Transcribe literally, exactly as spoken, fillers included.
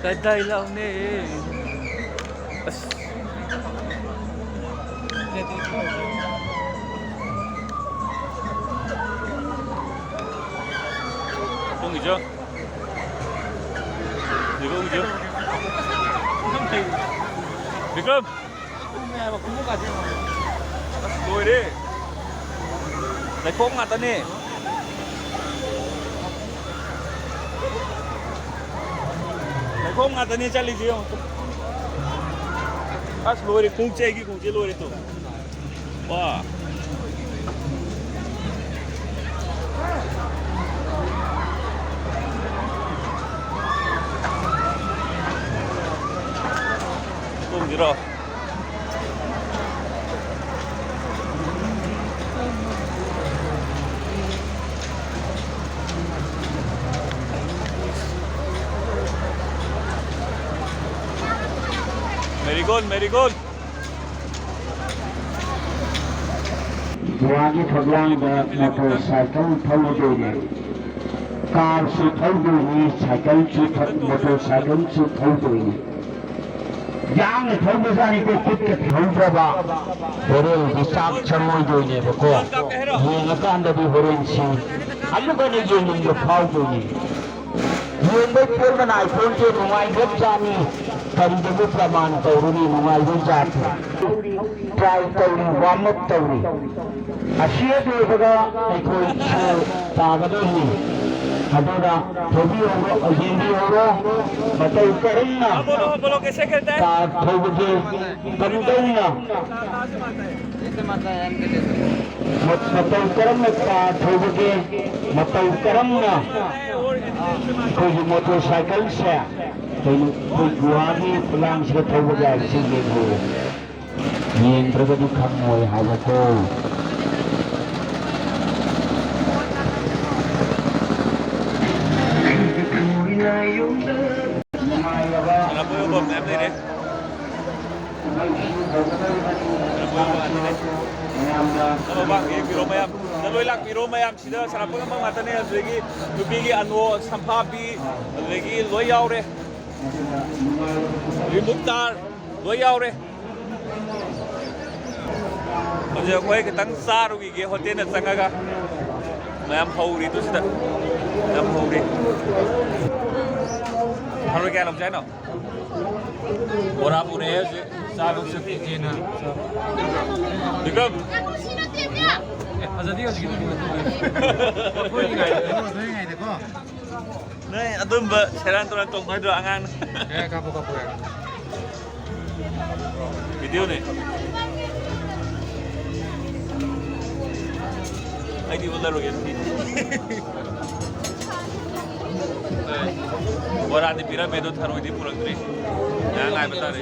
ꯀꯗꯥꯏ ꯂꯥꯎꯅꯦ? ꯑꯁ꯫ ꯇꯨꯡꯒꯤꯖꯣ꯫ ꯕꯤꯀ꯭ꯔꯝꯒꯤꯖꯣ꯫ ꯕꯤꯀ꯭ꯔꯝ! ꯑꯁ, ꯂꯣꯏꯔꯦ꯫ ꯂꯩꯈꯣꯝ ꯉꯥꯛꯇꯅꯦ꯫ ꯂꯩꯈꯣꯝ ꯉꯥꯛꯇꯅꯦ ꯆꯠꯂꯤꯁꯦ ꯌꯦꯡꯉꯨ꯫ ꯑꯁ, ꯂꯣꯏꯔꯦ꯫ ꯈꯣꯡꯎꯞꯁꯦ ꯑꯩꯒꯤ ꯈꯣꯡꯎꯞꯁꯦ ꯂꯣꯏꯔꯦ ꯇꯨ꯫ ꯋꯥ꯫ ꯇꯣꯡꯁꯤꯔꯣ? ꯃꯦꯔꯤꯒꯣꯜ, ꯃꯦꯔꯤꯒꯣꯜ꯫ ꯒꯨꯍꯥꯒꯤ ꯐꯛꯂꯥꯡꯗ ꯃꯣꯇꯣꯔ ꯁꯥꯏꯀꯜ ꯊꯧꯔꯨꯗꯣꯏꯅꯦ꯫ ꯀꯥꯔꯁꯨ ꯊꯧꯗꯣꯏꯅꯤ, ꯁꯥꯏꯀꯜꯁꯨ ꯊꯧ-, ꯃꯣꯇꯣꯔ ꯁꯥꯏꯀꯜꯁꯨ ꯊꯧꯗꯣꯏꯅꯤ꯫ ꯌꯥꯡꯅ ꯊꯧꯕꯖꯥꯠꯅꯤꯀꯣ, ꯈꯨꯠꯀ ꯊꯧꯗ꯭ꯔꯕ꯫ ꯍꯣꯔꯦꯟꯗꯤ ꯆꯥꯛ ꯆꯪꯉꯣꯏꯗꯣꯏꯅꯦꯕꯀꯣ꯫ ꯌꯦꯡꯉꯀꯥꯟꯗꯗꯤ ꯍꯣꯔꯦꯟꯁꯤ ꯑꯃꯨꯛ ꯍꯟꯅ ꯌꯦꯡꯅꯤꯡꯕ ꯐꯥꯎꯗꯣꯏꯅꯤ꯫ ꯌꯦꯡꯕꯩ ꯄꯦꯟꯕ ꯅꯥꯏꯄꯣꯟꯇꯦ, ꯅꯨꯡꯉꯥꯏꯈ꯭ꯔꯕꯖꯥꯠꯅꯤ꯫ ꯀꯔꯤꯗꯕꯨ ꯄ꯭ꯔꯃꯥꯟ ꯇꯧꯔꯨꯅꯤ, ꯅꯨꯡꯉꯥꯏꯕꯩ ꯖꯥꯠꯇꯤ꯫ ꯇ꯭ꯔꯥꯏ ꯇꯧꯔꯤ, ꯋꯥꯔꯝ ꯑꯞ ꯇꯧꯔꯤ꯫ ꯑꯁꯤ ꯍꯦꯛ ꯂꯣꯏꯕꯒ ꯑꯩꯈꯣꯏ ꯁꯣ ꯇꯥꯒꯗꯣꯏꯅꯤ꯫ ꯑꯗꯨꯅ ꯊꯧꯕꯤꯍꯧꯔꯣ, ꯌꯦꯡꯕꯤꯍꯧꯔꯣ꯫ ꯃꯇꯧ ꯀꯔꯝꯅ ꯀꯥꯔ ꯊꯧꯕꯒꯦ, ꯀꯝꯗꯧꯅ ꯃ-, ꯃꯇꯧ ꯀꯔꯝꯅ ꯀꯥꯔ ꯊꯧꯕꯒꯦ, ꯃꯇꯧ ꯀꯔꯝꯅ ꯑꯩꯈꯣꯏꯒꯤ ꯃꯣꯇꯣꯔ ꯁꯥꯏꯀꯜꯁꯦ ꯑꯩꯈꯣꯏ, ꯑꯩꯈꯣꯏ ꯒꯨꯍꯥꯒꯤ ꯐꯛꯂꯥꯡꯁꯤꯗ ꯊꯧꯕꯒꯦ ꯍꯥꯏꯕꯁꯤ ꯌꯦꯡꯍꯧꯔꯦ꯫ ꯌꯦꯡꯗ꯭ꯔꯒꯗꯤ ꯈꯪꯉꯣꯏ ꯍꯥꯏꯕꯀꯣ꯫ ꯅꯨꯡꯉꯥꯏꯔꯕ ꯁꯥꯟꯅꯄꯣꯠ ꯌꯣꯟꯐꯝ ꯃꯌꯥꯝ ꯂꯩꯔꯦ꯫ ꯁꯥꯟꯅꯄꯣꯠ ꯌꯣꯟꯐꯝ ꯉꯥꯛꯇꯅꯦ꯫ ꯃꯌꯥꯝꯅ ꯆꯠꯂꯣ, ꯕꯥ, ꯌꯦꯡꯕꯤꯔꯣ ꯃꯌꯥꯝ꯫ ꯁꯤꯗ ꯂꯣꯏ ꯂꯥꯛꯄꯤꯔꯣ ꯃꯌꯥꯝ꯫ ꯁꯤꯗ ꯁꯥꯟꯅꯄꯣꯠ ꯌꯣꯟꯐꯝ ꯉꯥꯛꯇꯅꯦ꯫ ꯑꯗꯨꯗꯒꯤ ꯅꯨꯄꯤꯒꯤ ꯑꯅꯣ, ꯁꯝꯐꯥꯕꯤ, ꯑꯗꯨꯗꯒꯤ ꯂꯣꯏ ꯌꯥꯎꯔꯦ꯫ ꯔꯤꯃꯨꯛ ꯇꯥꯔ ꯂꯣꯏ ꯌꯥꯎꯔꯦ꯫ ꯍꯧꯖꯤꯛ ꯑꯩꯈꯣꯏ ꯈꯤꯇꯪ ꯆꯥꯔꯨꯈꯤꯒꯦ ꯍꯣꯇꯦꯜꯗ ꯆꯪꯉꯒ꯫ ꯃꯌꯥꯝ ꯍꯧꯔꯤ ꯑꯗꯨ ꯁꯤꯗ꯫ ꯃꯌꯥꯝ ꯍꯧꯔꯤ꯫ ꯊꯔꯣꯏ ꯀꯌꯥ ꯂꯧꯖꯦ ꯍꯥꯏꯅꯣ? ꯕꯣꯔꯥ ꯄꯨꯔꯛꯑꯦ ꯍꯧꯖꯤꯛ꯫ ꯆꯥ ꯂꯧꯁꯤ꯫ ꯏꯆꯦꯅ꯫ ꯕꯤꯀ꯭ꯔꯝ꯫ ꯑꯦ, ꯐꯖꯗꯦ ꯍꯧꯖꯤꯛꯀꯤꯗꯨꯗꯤ꯫ ꯅꯣꯏ ꯑꯗꯨꯝꯕ ꯁꯦꯔꯥꯟ ꯇꯨꯔꯥꯟ ꯇꯧꯅꯨ ꯍꯥꯏꯗ꯭ꯔꯣ ꯑꯉꯥꯡꯅ? ꯌꯥꯔꯦ, ꯀꯥꯞꯄꯣ, ꯀꯥꯞꯄꯣ, ꯌꯥꯔꯦ꯫ ꯚꯤꯗꯤꯑꯣꯅꯦ꯫ ꯑꯩꯗꯤ ꯑꯣꯜꯂꯔꯣꯏꯒꯦ ꯑꯗꯨꯗꯤ꯫ ꯕꯣꯔꯥꯗꯤ ꯄꯤꯔꯝꯃꯦ ꯑꯗꯣ ꯊꯔꯣꯏꯗꯤ ꯄꯨꯔꯛꯇ꯭ꯔꯤ꯫ ꯉꯥꯏꯍꯥꯛ ꯉꯥꯏꯕ ꯇꯥꯔꯦ꯫